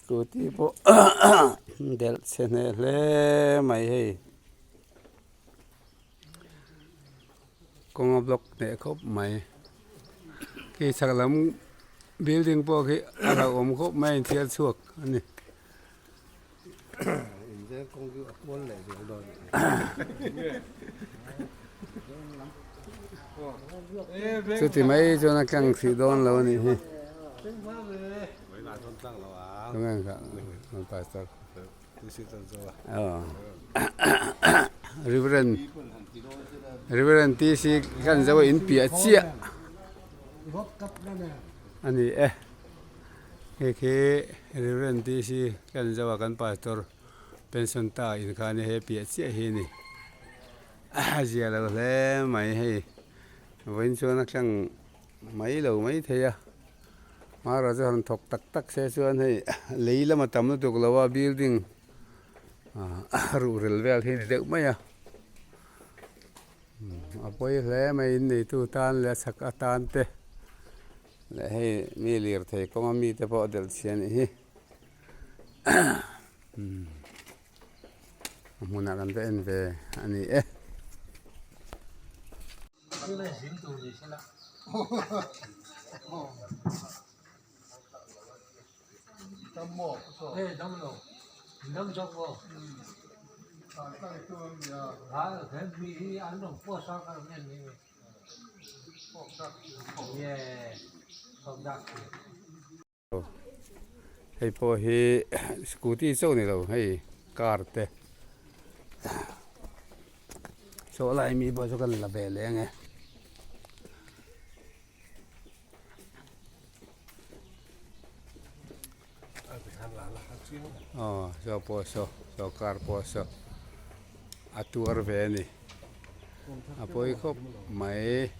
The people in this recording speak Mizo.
Scooty pawh delh chhe hneh hle mai hei kawng a block hneh khawp mai khi chhak lam building pawh khi a hlauhawm khawp mai a inthiar chhuak a ni. Chuti mai chuan a tlang hrih dawn lo a nih hi. Reverend Reverend TC kan zo a in piah chiah a ni e. Hei khi Reverend TC kan zo a kan pastor pension ta in kha a ni he piah chiah hi a ni. A zia lo hle mai hei vawiin chuan a tlang mai lo mai thei a hmara chu han thawk tak tak se chuan hei lei lama tam lutuk lo a building ah ruhrel vel hi a ni deuh mai a a pawi hle mai in neitu tan leh a chhak atan te leh hei mi lirthei kawnga mite pawh a delh chhia a nih hi. A hmunah kan va en ve a ni e. Hei pawh hi scooty chauh ni lo hei car te saw lai mi pawh chu kan la ve leh ang e. Aw saw pawh saw saw car pawh saw a tuar ve a ni a pawi khawp mai.